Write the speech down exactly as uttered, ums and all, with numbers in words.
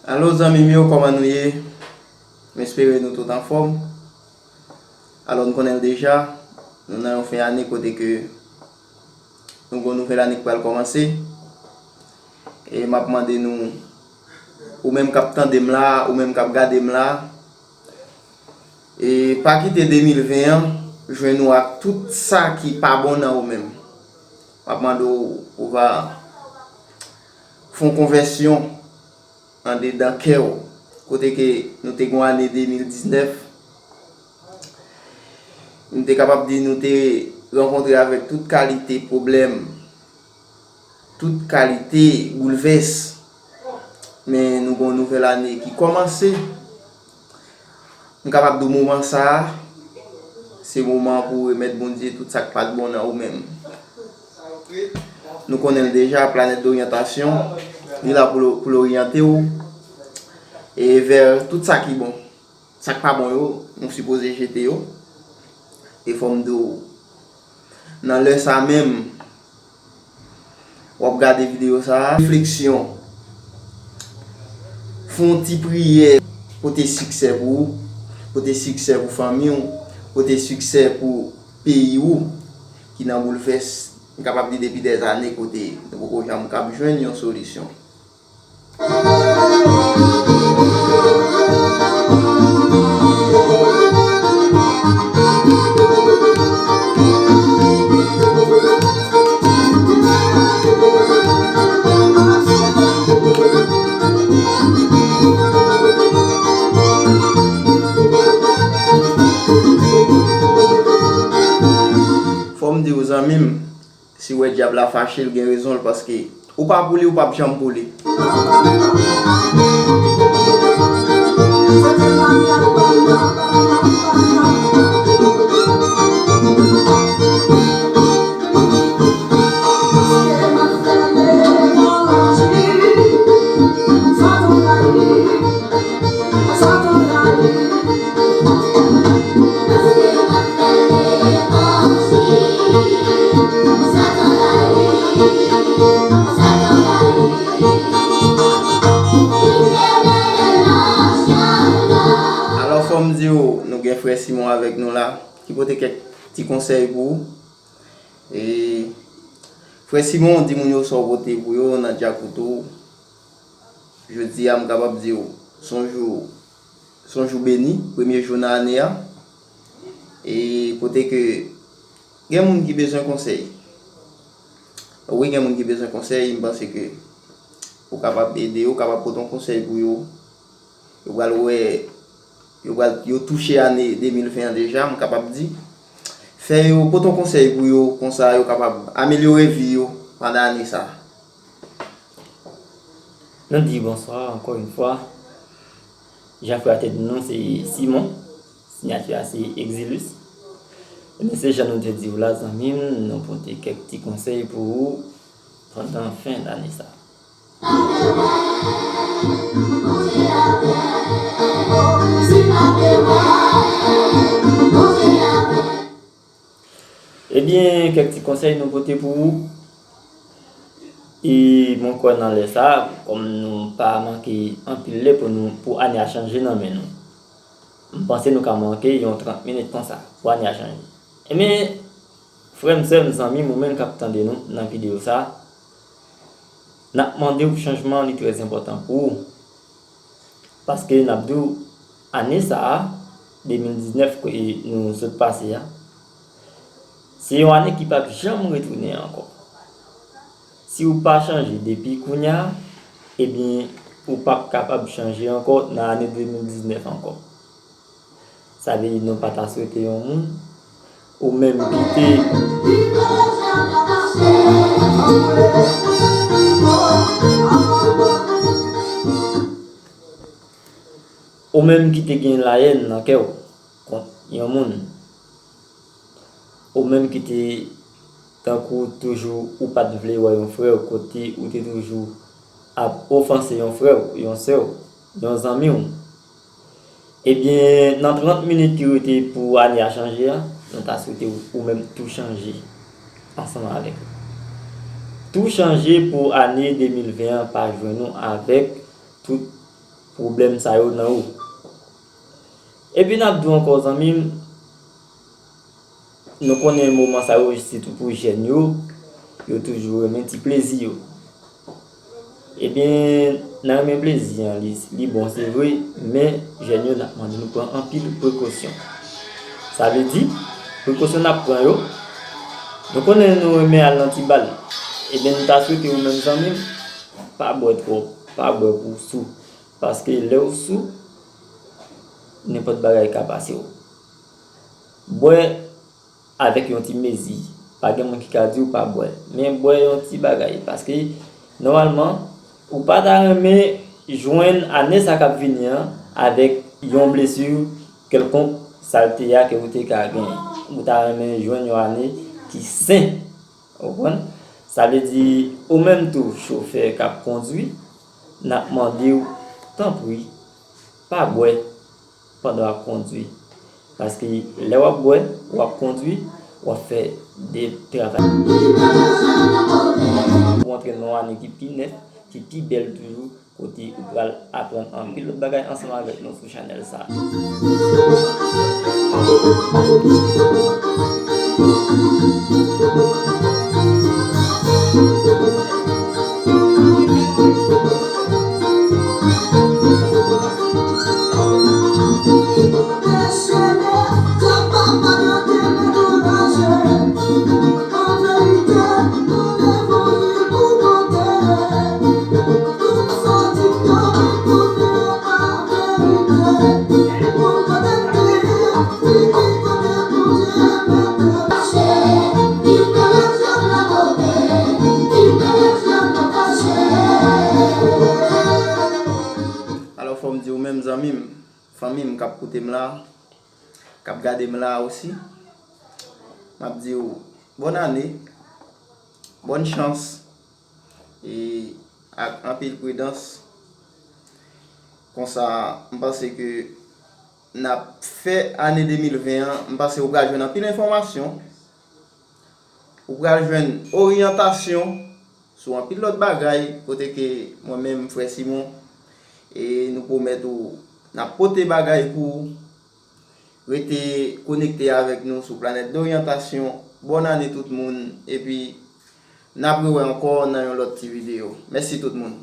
Alo zanmi m yo, kòman nou ye? M espere nou tout anfòm. Alò, n konnen l deja, nou nan yon fen ane kote ke nou gon nouvèl ane k pral kòmanse. E m ap mande nou, ou menm k ap tande m la, ou menm k ap gade m la, e pa kite de mil ven an jwenn ou ak tout sa ki pa bon nan ou menm. M ap mande w, ou va fè yon konvèsyon andedan kè w, kote ke nou te gon ane de mil diznèf, nou te kapab di nou te rankontre avèk tout kalite pwoblèm, tout kalite boulvès. Men nou gon nouvèl ane ki kòmanse. M kapab di w moman sa a, se moman pou w remèt Bondye tout sa k pa t bon nan ou menm. Nou konnen l deja, planèt doryantasyon, li la pou l, pou l oryante w e vè tout sa ki bon. Sa k pa bon yo, nou sipoze jete yo. E fò m di w, nan lè sa menm, w ap gade videyo sa a, refleksyon, fè yon ti priyè, pote siksè pou ou, pote siksè pou fanmi w, pote siksè pou peyi w ki nan boulvès, m kapab di depi dèzane kote nou poko janm kab jwenn yon solisyon. Fò m di w, zanmi m, si w wè dyab la fache, l gen rezon l, paske ou pa pou li, ou p ap janm pou li. Alò, fò m di w, nou gen frè Simon avèk nou la, ki pote kèk ti konsèy pou ou. E, frè Simon, di moun yo sa w pote pou yo nan djak ou tou. Jodi a, m kapab di w, se yon jou, se yon jou beni, premye jou nan ane a. E kote ke gen moun ki bezwen konsèy. Wi, gen moun ki bezwen konsèy, m panse ke ou kapab ede yo, ou kapab pote yon konsèy pou yo. Yo pral wè, yo pral, yo touche ane de mil ven an deja, m kapab di. Fè yo, pote yon konsèy pou yo, konsa yo kapab amelyore vi yo pandan ane sa a. Nou di bonswa ankò yon fwa. Jan frè a te di nou, se Simon. Siyati a se Exilus. Ebyen, se jan nou te di w la, zanmi m, nou pote kèk ti konsèy pou ou pandan fen dane sa. Ebyen, kèk ti konsèy nou pote pou ou. E mwen kwè nan lè sa a, kòm nou pa manke anpil lè pou nou, pou ane a chanje nan men nou. M panse nou ka manke yon trant minit konsa pou ane a chanje. Ebyen, frè m, sè m, zanmi m, ou menm k ap tande nou nan videyo sa a, n ap mande w, chanjman an li trè enpòtan pou ou. Paske n ap di w, ane sa a, de mil diznèf ke nou sot pase a, se yon ane ki p ap janm retounen ankò. Si w pa chanje depi kounye a, ebyen, ou p ap kapab chanje ankò nan ane de mil diznèf ankò. Sa vle di nou pa ta swete yon moun, ou menm ki te, ou menm ki te gen layèn nan kè w kont yon moun, ou menm ki te tankou toujou ou pa t vle wè yon frè w, kote ou te toujou ap ofanse yon frè w, yon sè w, yon zanmi w. Ebyen, nan trant minit ki rete pou ane a chanje a, nou ta swete w, ou menm tou chanje ansanm avèk nou. Tou chanje pou ane de mil ven an, pa jwenn ou avèk tout pwoblèm sa yo nan ou. Epi n ap di w ankò, zanmi m, nou konnen moman sa yo, sitou pou jèn yo, yo toujou renmen ti plezi yo. Ebyen, nan renmen plezi an, li, li bon, se vre, men jèn yo, n ap mande nou pran anpil prekosyon. Sa vle di, prekosyon n ap pran yo, nou konnen nou renmen al nan ti bal. Ebyen, nou ta swete ou menm, zanmi m, pa bwè twòp, pa bwè pou w sou. Paske lè w sou, nenpòt bagay ka pase w. Bwè avèk yon ti mezi. Pa gen moun ki ka di w pa bwè. Men bwè yon ti bagay. Paske, nòmalman, ou pa ta renmen jwenn ane sa k ap vini an avèk yon blesi kèlkonk, salte a ke ou te ka genyen. Ou ta renmen jwenn yon ane ki sen. Ou konprann? Sa vle di, ou menm tou, chofè k ap kondwi, n ap mande w, tanpri, pa bwè pandan w ap kondwi. Paske lè w ap bwè, w ap kondwi, w ap fè de travay. Ou antre nan yon ane ki pi nèf, ki pi bèl toujou, kote ou pral aprann anpil lòt bagay ansanm avèk nou sou chanèl sa. Alò, fò m di w menm, zanmi m, fanmi m k ap koute m la, k ap gade m la osi, m ap di w bòn ane, bòn chans, e ak anpil pridans. Konsa, m panse ke n ap fè ane de mil ven an, m panse ou pral jwenn anpil enfòmasyon, ou pral jwenn oryantasyon sou anpil lòt bagay, kote ke mwen menm, frè Simon, e nou pwomèt ou, n ap pote bagay pou ou. Rete konekte avèk nou sou Planèt Doryantasyon. Bòn ane tout moun, epi n ap rewè ankò nan yon lòt ti videyo. Mèsi tout moun.